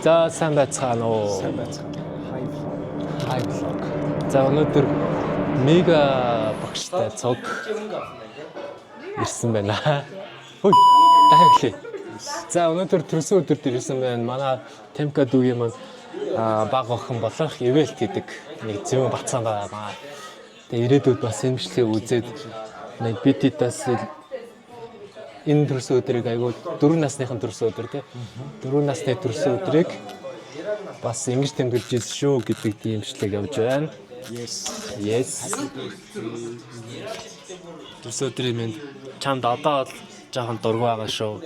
За, сайн байцгаана уу? Сайн байцгаана. Hi vlog. Hi vlog. За, өнөөдөр Мега багштай цуг ирсэн байна. Хүй, дахиад эхлэе. За, өнөөдөр төрсөн өдөрт ирсэн байна. Манай Темка дүүгийн маань баг охин болох Ивэлт гэдэг нэг зүүн бацаан байгаа. Тэгээ ирээдүйд бас энэ бичлэгийг үзээд нэг BT-даас энэ төрсөн өдрийг, айгуу 4 насныхын төрсөн өдөр, тий. 4 насны төрсөн өдрийг бас ингэж тэмдэглэж ирсэн шүү гэдэг тийм бичлэг явж байна. Yes. Yes. Төрсөн өдрийн мэнд чамд одоо л жоохон дургүй байгаа шүү.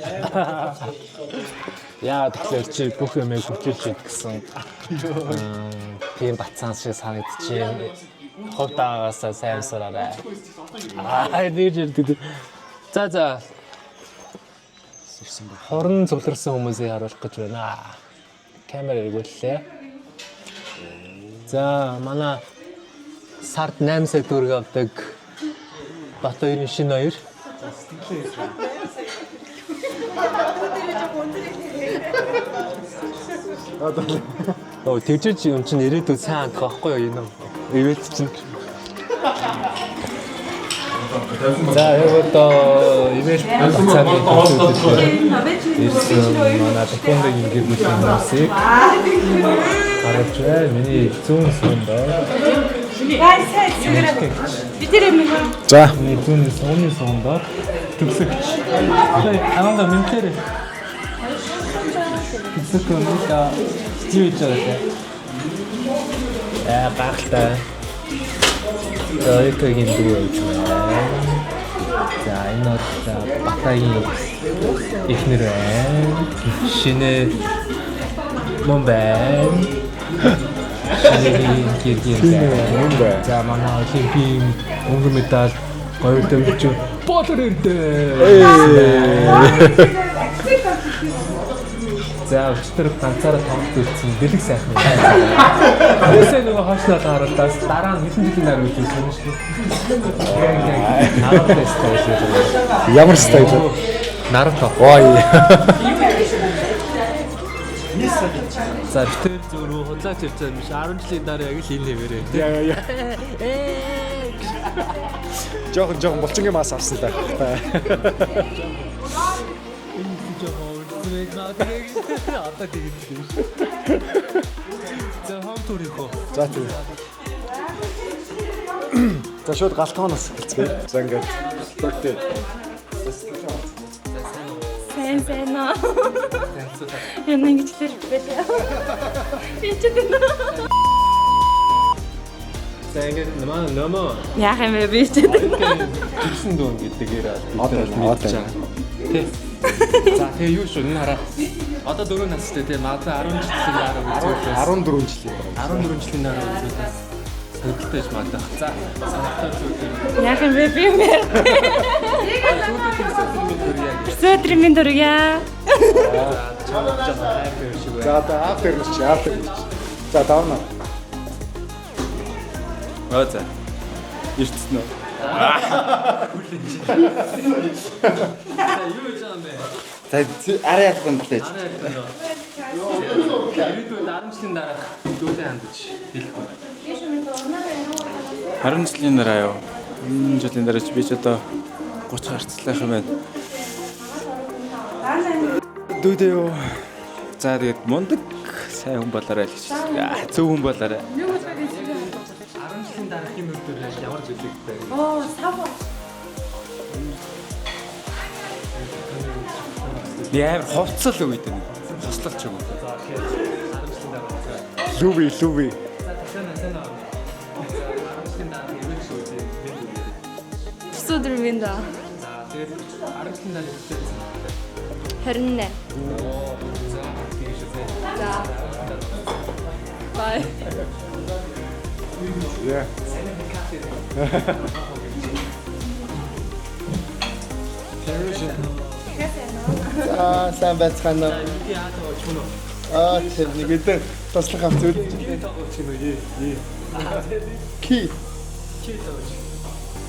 Яа, тэгэхээр чи бүх юмыг хүчилж ид гэсэн. Тийм бацаан шиг санагдчихээн. Хувь даагаасаа сайн сураарай. Аа, нэр ярьдаг. За. Ирсэн байна. Хуран цугларсан хүмүүсийг харуулах гэж байна. Камер эргүүллээ. За, манай сард 8 сая төгрөг авдаг Батбаярын шинэ хоёр. Оо, тэгжиж юм чинь ирээдүйд сайн хандах байхгүй юу энэ юм. Ивэлт чинь. За, яг одоо ивэлт бацааны ирсэн манай Дакондагийн гэр бүлийн хүмүүсийг харуулж байна. Миний зүүн суундаа. За. Миний зүүн сууны суундаа төгсөгч. Аманда мэнтэр. Төгсөх өнөөдөр юу хийж байгаа вэ? Аа, гайхалтай. За, Экогийн дүү явж байна. За, энэ бол Батагийн эхнэр байна. Шинэ мөн байна. Шинэгийн гэргийн байна. Мөн байна. За, манай олимпийн мөнгө медаль гоё дэмжиж болор ирдэ. За, өчтөр ганцаараа тоглолт үлдсэн бэлэг сайхан юм. Хүмүүсээ нөгөө хойшлоо харуултаас дараа нь хэдэн жилийн дараа үзсэн юм шүү. Наруто style шүү. Ямар style вэ? Наруто. Ой. За, битэр зөөрөө худлаач явж байгаа юм биш. 10 жилийн дараа яг л энэ хэвээрээ. Яа яа яа. Жохон жохон булчингийн мас авсан л та. Энэ жоохон урдсан байж магадгүй. Одоо тэгэж юм шүү. За, home tour хийх үү? За, тийм. За, шууд галтгооноос эхэлцгээе. За, ингээд birthday. Сайн сайн аа. Яна ингэж л байлаа. Би ч гэдэг. За, ингээд манай нөмөө Яах юм бэ, би ч гэдэг. төрсөн дүүн гэдгээр Одоо бид мэдж байгаа. Тэ. За, тэгээ юу шүү, энэ хараа. Одоо 4 настай, тий, магадгүй 10 жилийн дараа үзүүлээс 14 жилийн дараа. 14 жилийн дараа үзүүлээс сонирхолтой байж магадгүй. За, сонирхолтой зүйл. Яах юм бэ, би юм бэ? Өдрийн минь дөрөя. Чамд жоохон happy юм шиг байна. За, одоо after чи after чи. За, давна. Аа, за. Ирцэн үү? За, юу хийж байгаа юм бэ? За, арай ялах юм лээ. Арай ялах юм. Ирээдүйд 10 жилийн дараах дүүдээ хандаж хэлэх үү? 20 жилийн дараа юу? Энэ жилийн дараа чи би ч одоо 30 гарцлах юм байна. Дүүдээ юу? За, тэгээд мундаг сайн хүн болоорой л гэж. Аа, зөв хүн болоорой. 10 жилийн дараах энэ өдөр яг ямар зүйлийг бэ? Оо, сав. Би амар хувцал өгöd юм. Хослолч өгөө. За, тэгэхээр 10 жилийн дараа. Лүви лүви. За, сайн сайн аа. За, 10 жилийн дараа ирэх шүү дээ. Мэд үгүй. Өдрийн минь да. За, тэгээд 10 жилийн дараа ирсэн. 28. Оо, за, тийм шүү дээ. За. Bye. Яа. Аа, сайн байцгаана уу? Аа, тэр нэг өдөр туслах авч үл. Ки.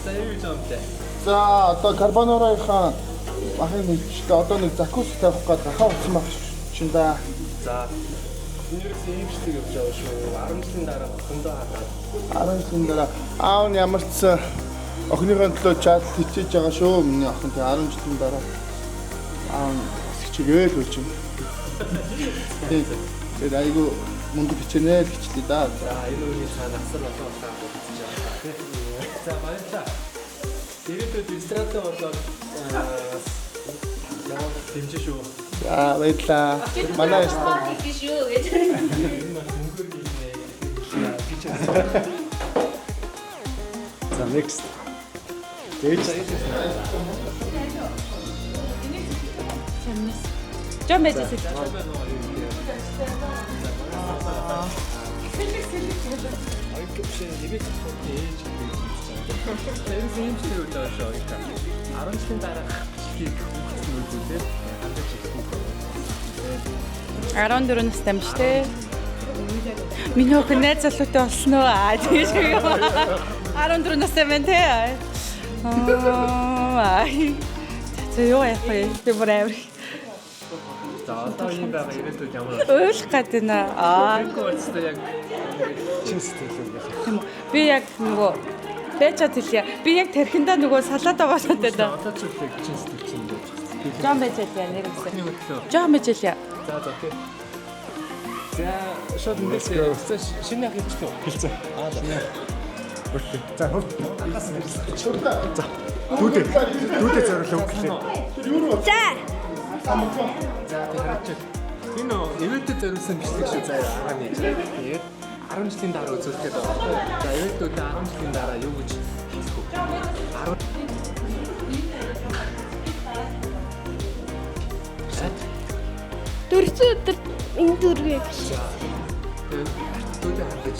За, юу гэж байгаа юм бэ? За, одоо карбонарынхаа бахын нэгжтэй одоо нэг закус тавих гээд гахаа утсан баг шүү. Чин да. За. Энэ юм шиг явж байгаа шүү. 10 жилийн дараа охиндоо хараад 10 жилийн дараа аав нь ямар ч сан охиныхоо төлөө чадал хичээж байгаа шүү. Миний охин тэг 10 жилийн дараа аав нь хичээгээл болж юм. Тэгээд айгүй мундаг хичээнэ л хичлээ да. За энэ үеийн цаана асар олон удаа үзэж байгаа тий. За баярлалаа. Ирээдүйд ресторантаа болоод бас яваад дэмжин шүү. За баярлалаа. Манай ресторан Хийх шүү гэж. Энэ бол мөнгөөр хийнэ. Би ч За next. Дэж Жон байж байсан. Энэ юм шиг үйл байгаа шүү. 10 жилийн дараах бичлэгийг хүүхдүүд нь үзүүлээд хандаж ирэх. 14 настай юм шүү дээ. Миний охин найз залуутай болсон уу? Аа тийш. 14 настай байна те. Аа. За юу яах вэ? Би бүр амар За одоо ийм байгаа ирээдүйд ямар уйлах гээд байна. Аа. вэ? Болцтой яг чин сэтгэл юм байна. Тийм үү. Би яг нөгөө бэчат хэлье. Би яг тархиндаа нөгөө салаад байгаа надад. Одоо ч үгүй чин сэтгэл чинь гэж. Жон байж хэлье нэр үсэ. Эхний хөтлөө. Жон байж хэлье. За за окей. За шууд эндээс шинэ ах хэлчихлээ. Хэлцээ. За хурд. За. Дүүдээ. Дүүдээ зориулаа үг гэлээ. За. За тэг хараач. Энэ ивэлтэд зориулсан бичлэг шүү заяа агааны. Тэгээд 10 жилийн дараа үзүүлэх гээд байгаа. За ивэлтүүд 10 жилийн дараа юу гэж хэлэх вэ? 10 Дөрвөн өдөр энэ дөрвөө биш. Тэгээд дүүдээ хандаж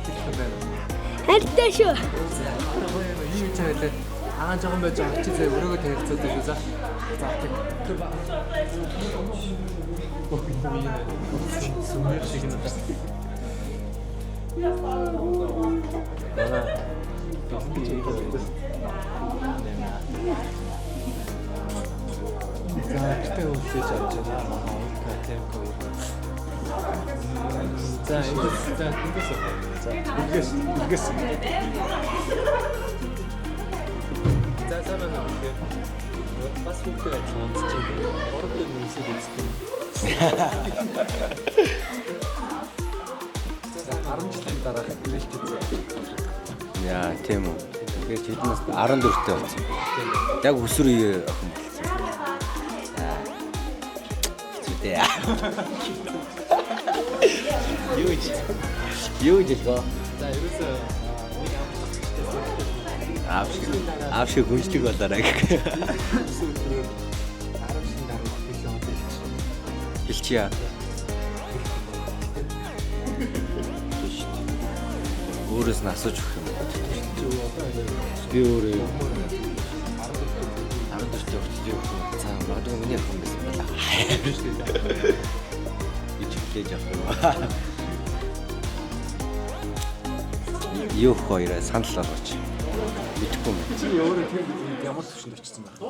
хэлэх юм байна. Хайртай шүү. За одоо гоё юм юу гэж байлаа. Агаан жоохон байж байгаа чи заяа өрөөгөө танилцуулдаг шүү за. За окей. Тэр ба. Сүмэр шиг надад. Манай За гэртээ үлдээж авч байна. Манай Ольга Темко. За эндээс за эндээс. За илгээс илгээс. За сайн байна уу гэхээр бас хүүхдээ адилхан унтж байна. Гурав дахь нүсийг үздэг. За 10 жилийн дараах ирэлт үзье. Яа, тийм үү. Тэгэхээр чи хэдэн настай 14-тэй болсон. Яг өсвөр үе охин болсон. За. Хэцүү дээ. Юу гэж юу гэж хэлгөө? За ерөөсөө нэг амтлах хэрэгтэй. Аав шиг хүнжлэг болоорой гэх. Өсвөр өдрөөр 10 жилийн дараа хэлээ одоо хэлчих. Хэлчихье. Тийш үү. Өөрөөс нь асууж өгөх юм. Чи одоо Би өөрөө 14-тэй хүртэл юу гэх юм. За магадгүй миний охин байсан байна. Гэж хэлээж авах юм. Юу их хоёроо санал болгооч. Мэдэхгүй юм. Чи өөрөө тэр ямар төвшөнд очсон байх вэ?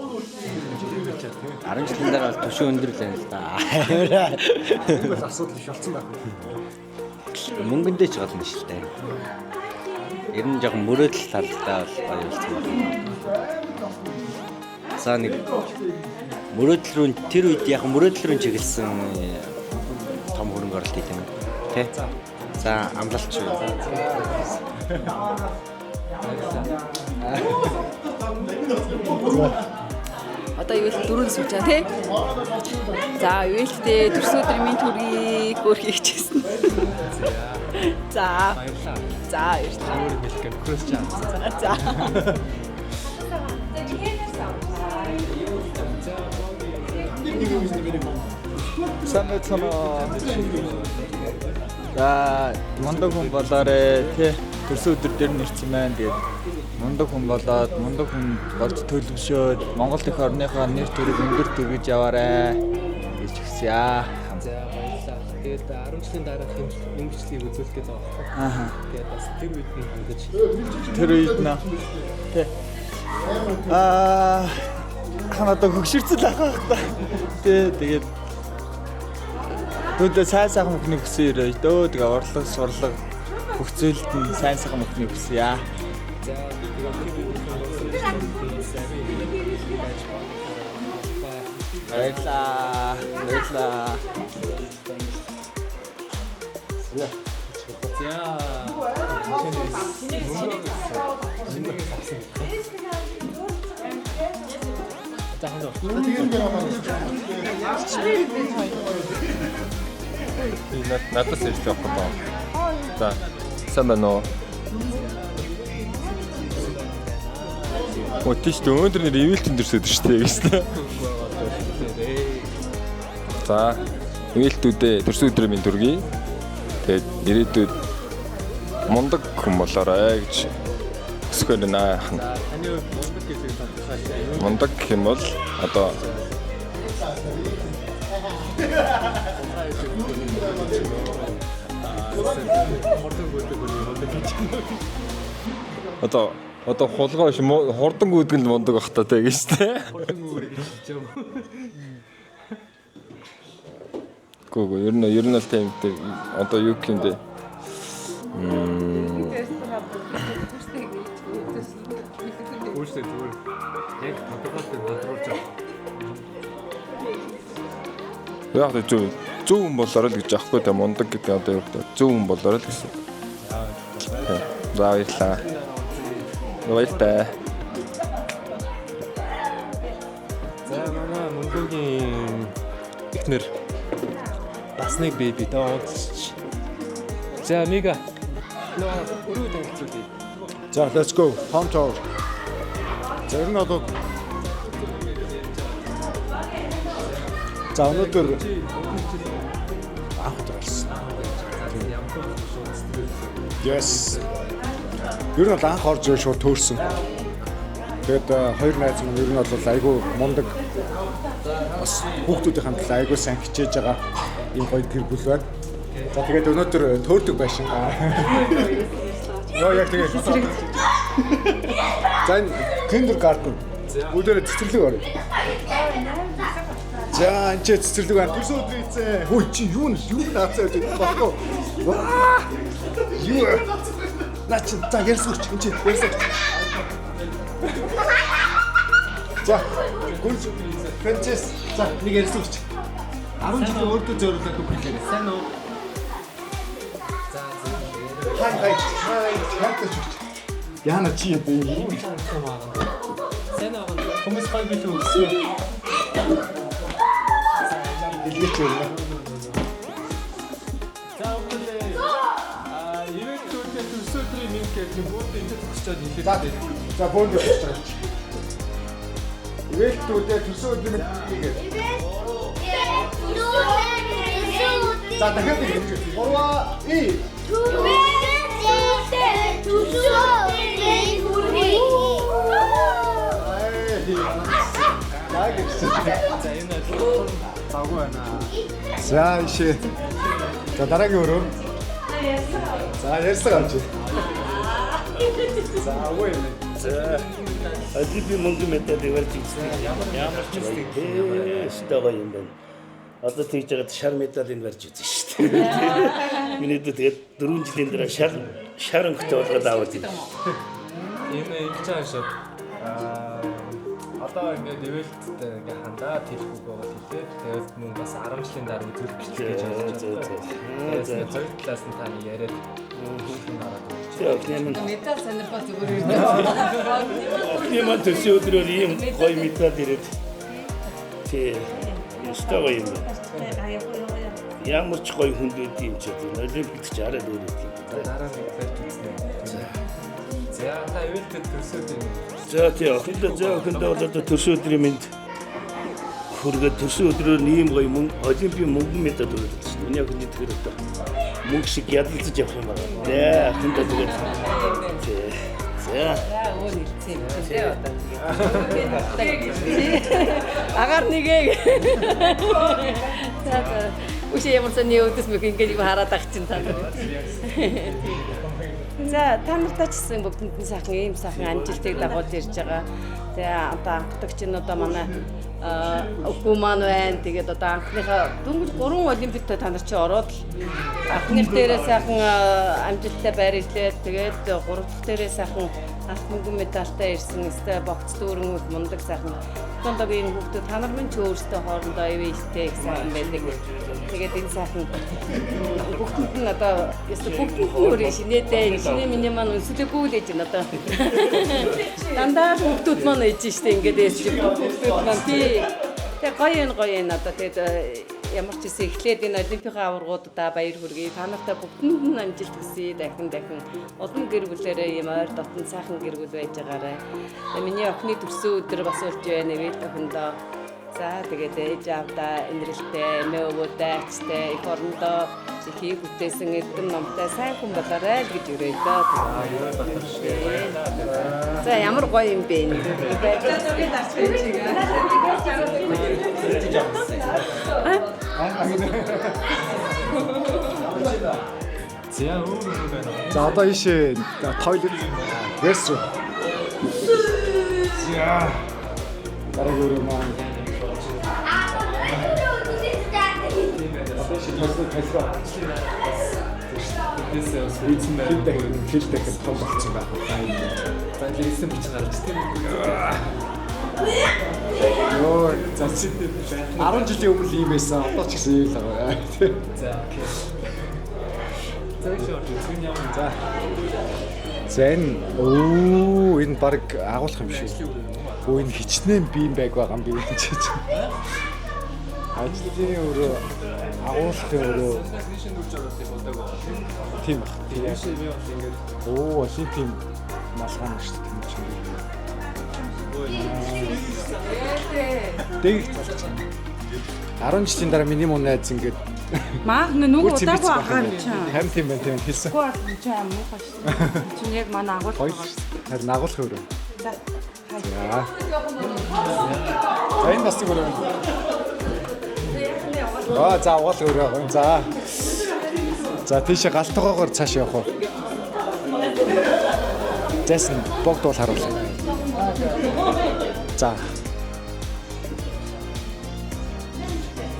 10 жилийн дараа бол төвшин өндөр л байна л да. Энэ бол асуудал их болсон байх вэ? Мөнгөндөө ч голно шүү дээ. Ер нь жоохон мөрөөдөл талдаа бол гоё болсон байна. За нэг мөрөөдөл рүү тэр үед яг мөрөөдөл рүү чиглэсэн том хөрөнгө оруулалт хийх юм. Тэ? За амлалт шүү. Одоо ивэл дөрөв сууж байгаа тий. За ивэлтээ төрсөн өдрийн минь төргийг өөрхий хичээсэн. За. Баярлалаа. За баярлалаа. Өөр юм хэлэх нөхрөөс чи авсан. За. Сайн байцгаана уу? За мундаг хүн болоорой тий. Төрсөн өдөр дээр нь ирсэн байна. Тэгээд мундаг хүн болоод мундаг хүн болж төлөвшөөд Монгол их орныхоо нэр төрийг өндөр түгэж яваарэ гэж хүсье. За баярлалаа. Тэгээд 10 жилийн дараах юм бичлэгийг үзүүлэх гэж байгаа байхгүй. Ааха. Тэгээд бас тэр үед нь хандаж Тэр үед нэ. Тий. Аа хан одоо хөгшөрцөл ах байх та. Тий тэгээд Дүүдээ сайн сайхан бүхнийг хүсэн өрөөж дөө. Тэгээ урлаг, сурлаг бүх зүйлд нь сайн сайхан бүхнийг хүсье. Баярлаа. Баярлаа. За. За хандаа. Надаас ирж явах гэдэг. За, сайн байна уу? Оо тийш дээ өнөөдөр нэр ивэлтэн төрсөд шүү дээ гэж тэ. За, ивэлтүүдээ төрсөн өдрийн минь төргий. Тэгээд ирээдүйд мундаг хүн болоорой гэж өсгөр нэ ахна. Таны хувьд мундаг гэдэг тодорхойлох. Мундаг гэх юм бол одоо одоо хулгай биш хурдан гүйдэг нь мундаг бах та тэ гэж тэ. Хурдан гүйдэг гэж юм. Гүү ер нь л тийм одоо юу гэх юм бэ? Үүштэй зүгээр яг тодорхойлолтод тодруулж байгаа. Яг л зөв хүн болоорой л гэж аахгүй тэ мундаг гэдэг одоо юу гэдэг зөв хүн болоорой л гэсэн. За баярлалаа. Баярлалаа. За манай мөнгөгийн эхнэр бас нэг беби доо уулзч. За Мига. Нөө өрөө танилцуулъя. За let's go. Home tour. За ер нь бол за өнөөдөр анх удаа гарсан. Yes. Ер нь бол анх орж ирээ шууд төөрсөн. Тэгээд хоёр найз маань ер нь бол айгүй мундаг бас хүүхдүүдийн хамт айгүй сайн хичээж байгаа ийм гоё гэр бүл байна. За тэгээд өнөөдөр төөрдөг байшин. Йоо яг тэгээд. За энэ kindergarten. Бүгдээрээ цэцэрлэг орё. За энэ ч цэцэрлэг байна. Төрсөн өдрийн эзэн. Хөөе чи юу н юу наацаа гэж болохгүй. Ваа. Юу. Наа чи за ярьсгооч энэ чи ярьсгооч. За гүнж Францис за нэг ярьсгооч. 10 жилийн өөртөө зориулаад үг хэлээрэй. Сайн уу? За за. Хай хай хай хайтаж өгч. Яна чи яа юу? Сайн уу? Хүмүүс гоё билүү гэсэн. Дэлгээч өрнө. За өглөө. Аа, ивэлтүүдээ төрсөн өдрийн минь гэх юм бөөнд энэ төгсчөөд хэлээд байна. За бөөнд явчих байгаа. Ивэлтүүдээ төрсөн өдрийн минь хийгээд. За дахиад нэг хэлж. 3 2 За энэ бол завгүй байна. За ишээ. За дараагийн өрөө. За ярьсан авч. За үгүй юм. За Олимпийн мөнгөн медаль барьж ирсэн. Ямар ч гоё. Өстой гоё юм байна. Одоо тэгж байгаад шар медалийг барьж үзсэн шүү дээ. Миний дүү тэгээд 4 жилийн дараа шар өнгөтэй болгоод аваад ирсэн. Энэ ингэж байгаа шүү. Одоо ингээд ивэлттэй ингээд хандаад хэлэхгүй байгаа хэлээд тэгээд мөн бас 10 жилийн дараа үзүүлэх бичлэг гэж бодож байна. Тэгээд хоёр талаас нь та нэг яриад юм гараад байна. Медаль сонирхол зүгээр ирдэ. Охины маань төрсөн өдрөөр ийм гоё медаль ирээд тий ёстой гоё юм байна. Ямар ч гоё хүнд үүд юм чи Олимпикт ч арай өөр үү. Дараа нэг барьж үзнэ. За та ивэлтэд төрсөн өдрийн За тий охиндоо за охиндоо бол одоо төрсөн өдрийн мэнд хүргээд төрсөн өдрөөр ийм гоё мөнгө Олимпийн мөнгөн медаль өгöd байсан. Миний охин тэгэхээр одоо мөнгө шиг ядалцаж явах юм байна. За охиндоо тэгээд тий. За өөр хэлсэн юм чи тий одоо тэгээд. Агаар нэгэ. За за. Үгүй ямар сони өөдөөс мөх ингээд юм хараад ах чинь та нар. За та нартай ч гэсэн бүгдэнд нь сайхан ийм сайхан амжилтыг дагуулж ирж байгаа. Тэгээ одоо анхдагч нь одоо манай Өхөө маань байна. Тэгээд одоо анхныхаа дөнгөж 3 олимпиад та нар чи ороод л анхных дээрээ сайхан амжилттай байр ирлээ. Тэгээд 3 дахь дээрээ сайхан алт мөнгөн медальтай ирсэн. Өстэй богц дүүрэн мундаг сайхан. Тонтогийн хүүхдүүд та нар минь ч өөрсдөө хоорондоо ивэлтэй их сайхан байдаг. Тэгээд энэ сайхан бүгдэнд нь одоо ёстой бүгдэнд нь өөрөө шинээдээ шинэ миний маань өнсөлөөгүй л ээж нь одоо. Дандаа хүүхдүүд маань ээж штэ ингээд ээж хүүхдүүд маань тий. Тэгээ гоё юм гоё юм одоо тэгээд ямар ч гэсэн эхлээд энэ олимпийн аваргуудаа баяр хүргэе. Та нартай бүгдэнд нь амжилт хүсье. Дахин дахин олон гэр бүлээрээ ийм ойр дотн сайхан гэр бүл байж байгаарай. Миний охины төрсөн өдөр бас болж байна. Эвэл охиндоо. За тэгээд ээж аавдаа инрэлтэй, эмээ өвөөдөө ачтай, эх орондоо ихийг бүтээсэн эрдэм номтой сайн хүн болоорой л гэж өрөөе дөө. За ямар гоё юм бэ энэ. За өөр юм байна. За одоо ийшээ toilet restroom. За дараагийн өрөө маань. Одоо ийшээ toilet restroom. Тэсээ сүйцэн байна. Хил дахин том болцсон байх уу? За лээсэн бич гарч тийм үү? Йоо, за 10 жилийн өмнө ийм байсан. Одоо ч гэсэн ийм л байгаа. За окей. За ийшээ орж үзэх юм ямар. За. За энэ энэ баг агуулах юм шиг. Өө энэ хичнээн бие байг байгаа юм би энэ чи. Ажлын өрөө, агуулгын өрөө. Тийм баг. Тийм би бол ингээд олимпийн малгай шүү дээ тийм чинь. Дэгх залж. 10 жилийн дараа миний муу найз ингээд Маах нүг удаагүй ахаа юм чинь. Харин тийм байна тийм хэлсэн. Үгүй бол чи аим муухай шүү. Чи яг манай агуулах байгаа шүү. Харин агуулах өрөө. За. За. За энэ бас нэг өрөө. Аа за угаал өрөө байгаа. За. За тийшээ галтгоогоор цааш явах уу? Зайсан богд бол харуулъя. За.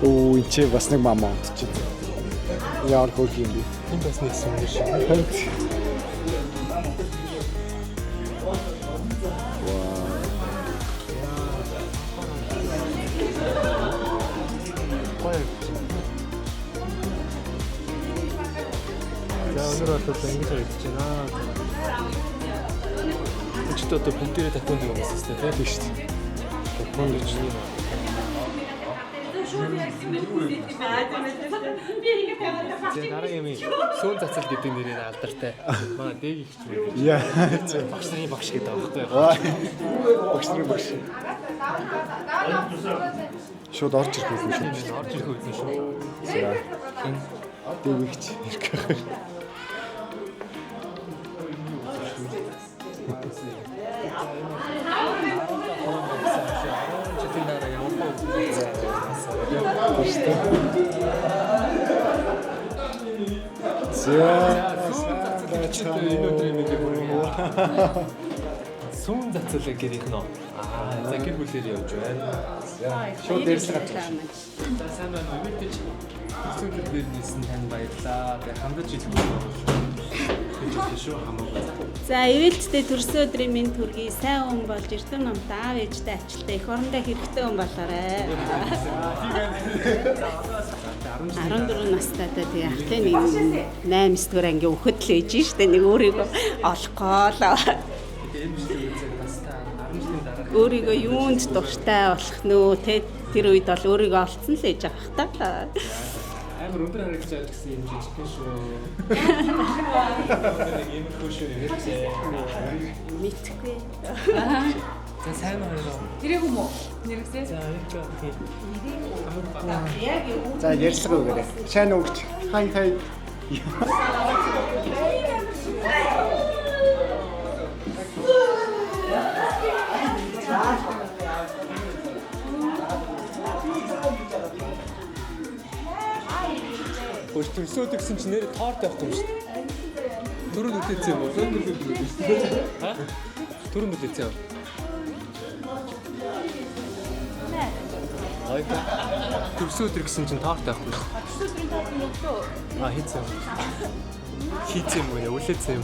Оо энэ чи бас нэг мама унтчих. Яар хөрх юм бэ? Энэ бас нэг сүмэр шиг. За өнөр бол ингэж харагдаж байна. Энд ч одоо бүгдээрээ таквондо хүмүүс өстэй тийм шүү дээ. Таквондо ч юм. За дараагийн юм сүүн цацал гэдэг нэрээр алдартай. Манай дээг ихч мөр. Яа. Багш нарын багш гэдэг байгаа байхгүй юу? Багш нарын багш. Шууд орж ирэх үү шүү. Орж ирэх үү шүү. За. Дээг ихч ирэх гэх. За энэ өдрийн мэндийг хүргье. Сүүн цацал гэрийнх нь. Аа за гэр бүлээр явж байна. Шууд дээрслэг гарч байна. За сайн байна уу? Мэдээж өсвөр дээр нийсэн танд баярлалаа. Тэгээ хандаж идэх үү? Гэж шүү хамаагүй. За ивэлттэй төрсөн өдрийн мэнд хүргэе. Сайн хүн болж эрдэм номтой аав ээжтэй ачлалтай эх орондоо хэрэгтэй хүн болоорой. 14 настай та тэгээ ахлын нэг 8 9 дугаар ангийн өхөд л ээж штэ нэг өөрийгөө олохгүй л. Өөрийгөө юунд дуртай болох нөө тэ тэр үед бол өөрийгөө олцсон л ээж байгаа хта. Амар өндөр харагдаж байгаа гэсэн юм жижигхэн шүү. Нэг иймэрхүү шүү нэрээ. Мэдхгүй. За сайн байна уу? Тэрэг юм уу? Нэргсээ. За яг тийм. За ярьцлага өгөөрэй. Сайн өгч. Хай хай. Хөөс төрсөөд гэсэн чинь нэр торт байхгүй юм шүү дээ. Түрүүнд үлдээсэн юм уу? Ха? Түрүүнд үлдээсэн юм. Гоё. Төрсөн өдөр гэсэн чинь торт байхгүй шүү. Төрсөн өдрийн торт нь өглөө. А, хийцэн юм. Хийцэн юм уу? Үлээсэн юм.